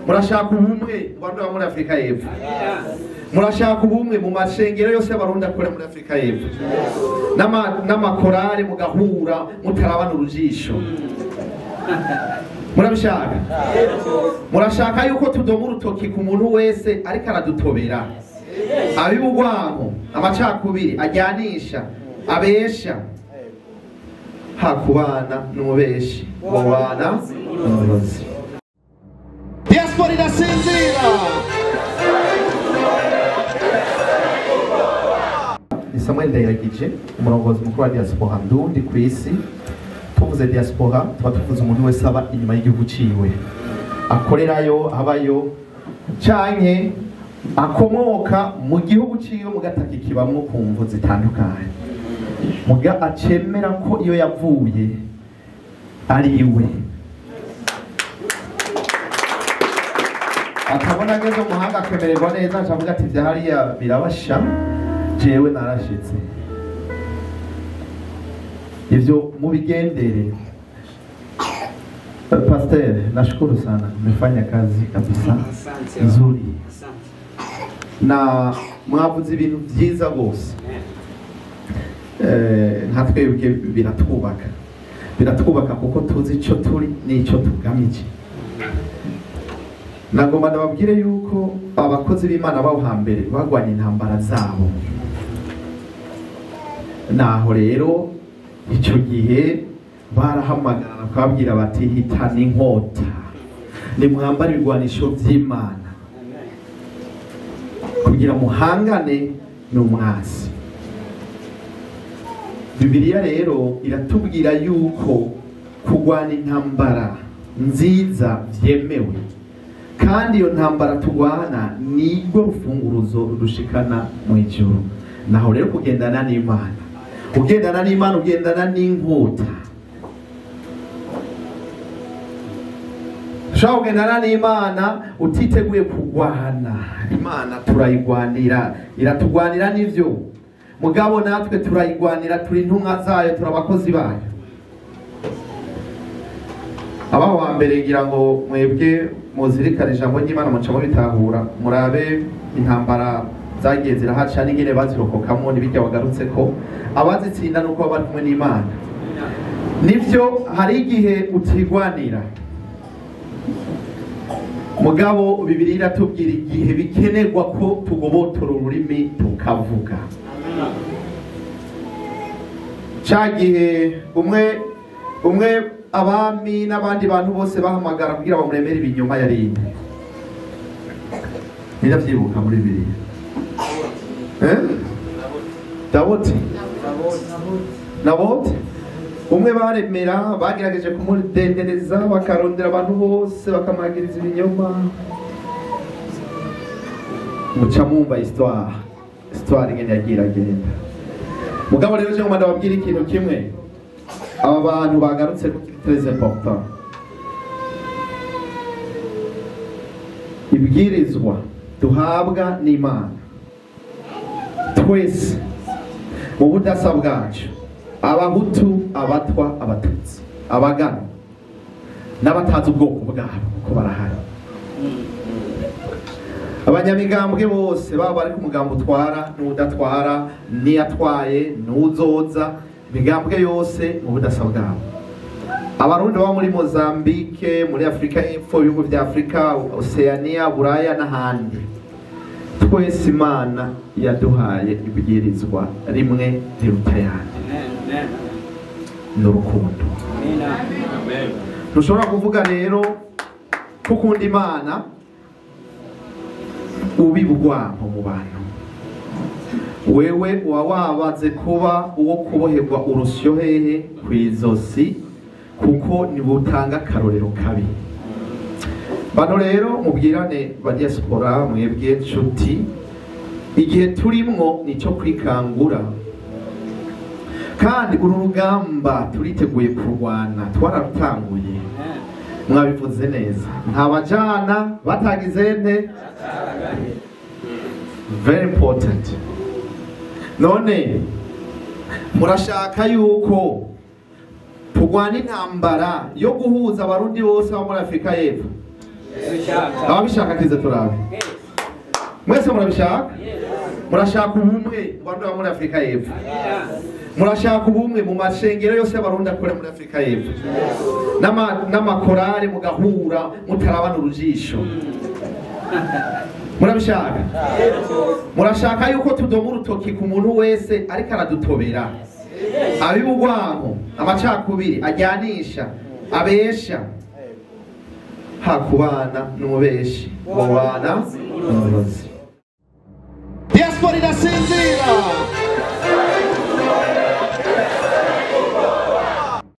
Murashaka ubumwe mu Barundi baba muri Afrika y'Epfo? Murashaka ubumwe mu mashengero yose y'Abarundi akora muri Afrika y'Epfo? N'amakorari mugahura mutarabana urujisho. Murabishaka? Murashaka yuko tudoma urutoki ku muntu wese ariko aradutobera, abibugwanko, amacakubiri, ajyanisha, abesha? Hakubana n'umubeshi, mubana n'umurozi. Diaspora irasinzira. Ni Samuel Ndayiragije, umurongozi mukuru wa diaspora ndundi ku isi. Tuvuze diaspora tuba tuvuze umuntu wese aba inyuma y'igihugu ciwe, akorerayo, abayo, canke akomoka mu gihugu ciwe mugataka kibamwo ku mvu zitandukanye, muga acemera ko iyo yavuye ari iwe, akabona ageze mu mahanga akemererwa neza, acavuga ati vya hariya birabasha, jewe narashitse. Ivyo mubigendere. Pasteur, nashukuru sana, mmefanya kazi kabisa nzuri na mwavuze ibintu vyiza gose. Nka twebwe biratwubaka, biratwubaka kuko tuzi ico turi n'ico tugamije. Nagomba ndababwire yuko abakozi b'Imana b'aho hambere bagwanye intambara zabo. Naho rero ico gihe barahamagarana bakababwira bati hitana inkota, nimwambare ibigwanisho vy'Imana kugira muhangane n'umwasi. Bibiliya rero iratubwira yuko kugwana intambara nziza vyemewe, kandi iyo ntambara tugwana nirwo rufunguruzo rushikana mu ijuru. Naho rero kugendana n'Imana, ugendana n'Imana ugendana n'inkota. Ushobora kugendana n'Imana utiteguye kugwana. Imana turayigwanira, iratugwanira n'ivyo, mugabo natwe turayigwanira, turi intumwa zayo, turi abakozi bayo. Abaho wa mbere ngira ngo mwebwe muzirikane ijambo ry'Imana muca mubitahura, murabe intambara zagiye zirahaca n'ingene bazirokokamwo n'ibirya wagarutse ko abazitsinda nuko baba bari kumwe n'Imana. Nivyo hari igihe utigwanira, mugabo Bibiliya iratubwira igihe bikenerwa ko tugobotora ururimi tukavuga. Ca gihe umwe abami n'abandi bantu bose bahamagara kugira bamuremere ibinyoma yarinde. Ndavyibuka muri Bibiliya. Dawudi, Naboti, umwe baremera bagerageje kumudendereza, bakarondera abantu bose bakamagiriza ibinyoma. Muca mumva histoire ingene yagiye iragenda. Mugabo rero je ngomba ndababwira ikintu kimwe, aba bantu bagarutse ko très important. Ibwirizwa duhabwa n'Imana twese mu budasa bwacu, abahutu, abatwa, abatutsi, abagana n'abatazi ubwoko bwabo ko barahari, abanyamigambwe bose baba bari ku mugambo utwara n'udatwara, n'iyatwaye n'uzoza, imigambwe yose mu budasa bwabo. Abarundi baba muri Mozambique, muri Afrika y'Epfo, ibihugu vya Afrika, Oceania, Buraya n'ahandi, twese Imana yaduhaye ibwirizwa rimwe riruta ayandi, n'urukundo. Ntushobora kuvuga rero ko ukunda Imana ubibugwanko mu bantu. Wewe uba wabaze kuba uwo kuboherwa urusyo hehe kw'izosi, kuko nibutanga akarorero kabi. Bano rero mubwirane ba diaspora mwebwe nshuti, igihe turimwo nico kwikangura, kandi uru rugamba turiteguye kurwana, twararutanguye. Mwabivuze neza, ntabajana batagize nte, very important. None murashaka yuko turwana intambara yo guhuza Abarundi bose bo muri Afrika y'Epfo? Ababishaka kize turabe. Mwese murabishaka? Murashaka ubumwe mu Barundi muri Afrika y'Epfo? Murashaka ubumwe mu mashengero yose y'Abarundi akora muri Afrika y'Epfo? N'amakorale mugahura mutarabana urujisho. Murabishaka? Murashaka yuko tudoma urutoki ku muntu wese ariko aradutobera, abibugwanko, amacakubiri, ajyanisha, abesha? Hakubana n'umubeshi mubana n'umurozi. Diaspora irasinzira.